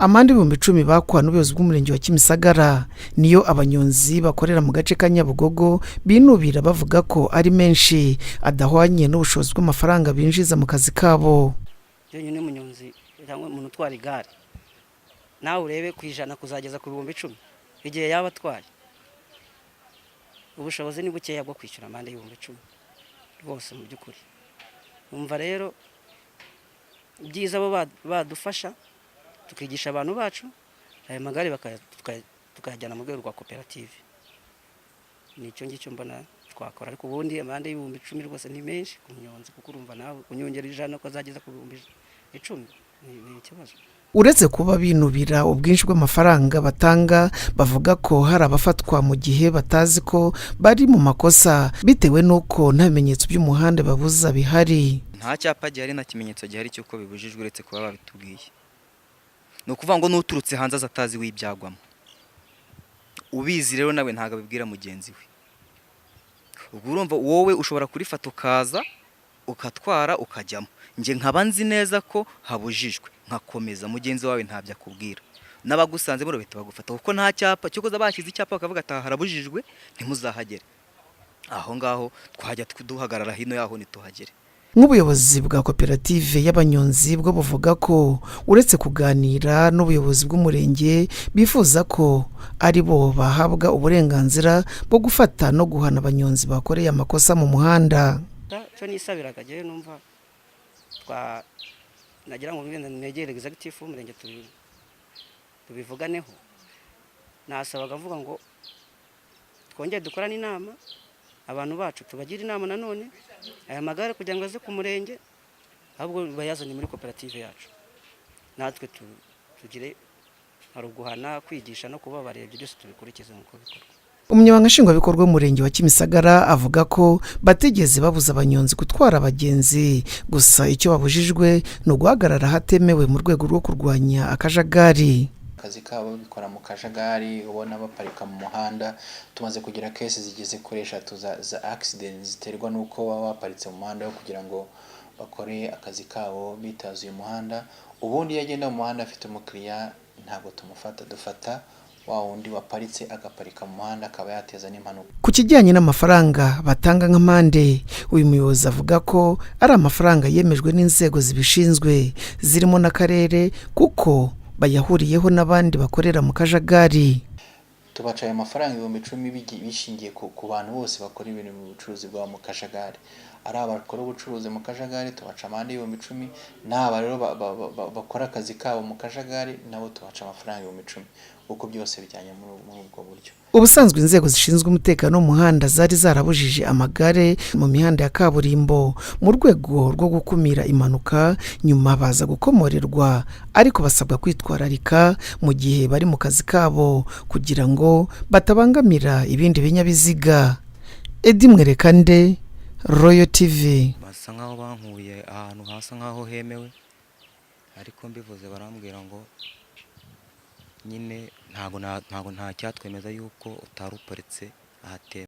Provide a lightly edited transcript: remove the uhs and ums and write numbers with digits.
Amande 10,000 bakwa n'ubuyobozi bw'Umurenge wa Kimisagara niyo abanyonzi bakorera mu gace ka Nyabugogo binubira, bavuga ko ari menshi adahwanye n'ubushobozi bw'amafaranga binjiza mu kazi kabo. Byonyine umunyonzi cyangwa umuntu utwara igare, nawe urebe ku 100 kuzageza ku 10,000 igihe yaba atwaye, ubushobozi ni bukeya bwo kwishyura amande y'10,000 rwose. Mu by'ukuri umva rero, byiza bo badufasha tukigisha abantu bacu aya magare, tukayajyana mu rwego rwa koperative. Ni icyo ngicyo mbona twakora, ariko ubundi amande y'10,000 rwose ni menshi ku munyonzi, kuko urumva nawe unyongera 100 ukazageza ku 10,000 ni ikibazo. Uretse kuba binubira ubwinshi bw'amafaranga batanga, bavuga ko hari abafatwa mu gihe batazi ko bari mu makosa, bitewe n'uko nta bimenyetso by'umuhanda babuza bihari. Nta cyapa gihari, nta kimenyetso gihari cy'uko bibujijwe, uretse kuba babitubwiye. Ni ukuvuga ngo n'uturutse hanze aza atazi w'ibyagwamo. Ubizi rero nawe ntabwo abibwira mugenzi we. Ubwo urumva wowe ushobora kurifata ukaza ukatwara ukajyamo, njye nkaba nzi neza ko habujijwe nkakomeza, mugenzi wawe ntabyo akubwira, n'abagusanze muri bahita bagufata kuko nta cyapa. Cyokoza bashyize icyapa bakavuga ati: "Aha harabujijwe, ntimuzahagere." Aho ngaho twajya duhagarara hino yaho ntituhagere. Nk'ubuyobozi bwa koperative y'abanyonzi bwo buvuga ko uretse kuganira n'ubuyobozi bw'umurenge, bifuza ko ari bo bahabwa uburenganzira bwo gufata no guhana abanyonzi bakoreye amakosa mu muhanda. Cyo nisabiraga njyewe, numva twa nagira ngo wenda negere executive w'umurenge tubivuganeho. Nasabaga mvuga ngo twongere dukorane inama, abantu bacu tubagire inama nanone, aya magare kugira ngo aze ku murenge, ahubwo bayazane muri koperative yacu, natwe tugire hari uguhana, kwigisha no kubabarira, ibyo byose tubikurikize nk'uko bikorwa. Umunyamabanga nshingwabikorwa w'Umurenge wa Kimisagara avuga ko batigeze babuza abanyonzi gutwara abagenzi, gusa icyo babujijwe ni uguhagarara ahatemewe mu rwego rwo kurwanya akajagari. Akazi kabo bikora mu kajagari, ubona baparika mu muhanda. Tumaze kugira case zigeze kuri eshatu za accident ziterwa n'uko baba baparitse mu muhanda wo kugira ngo bakore akazi kabo bitazuye umuhanda. Ubundi iyo agenda mu muhanda afite umukiriya ntabwo tumufata, dufata wa wundi waparitse, agaparika mu muhanda akaba yateza n'impanuka. Ku kijyanye n'amafaranga batanga nk'amande, uyu muyobozi avuga ko ari amafaranga yemejwe n'inzego zibishinzwe zirimo n'akarere, kuko bayahuriyeho n'abandi bakorera mu kajagari. Tubaca ayo mafaranga 10,000 bishingiye ku bantu bose bakora ibintu mu bucuruzi bwabo mu kajagari. Ari abakora ubucuruzi mu kajagari tubaca amande y'10,000, n'aba rero bakora akazi kabo mu kajagari nabo tubaca amafaranga 10,000, kuko byose bijyanye muri ubwo buryo. Ubusanzwe inzego zishinzwe umutekano wo mu muhanda zari zarabujije amagare mu mihanda ya kaburimbo mu rwego rwo gukumira impanuka, nyuma baza gukomorerwa, ariko basabwa kwitwararika mu gihe bari mu kazi kabo kugira ngo batabangamira ibindi binyabiziga. Edi Mwerekande, Royal TV. Basa nkaho bankuye ahantu hasa nkaho hemewe, ariko mbivuze barambwira ngo nyine ntabwo nta cyatwemeza yuko utari uparitse ahatemewe.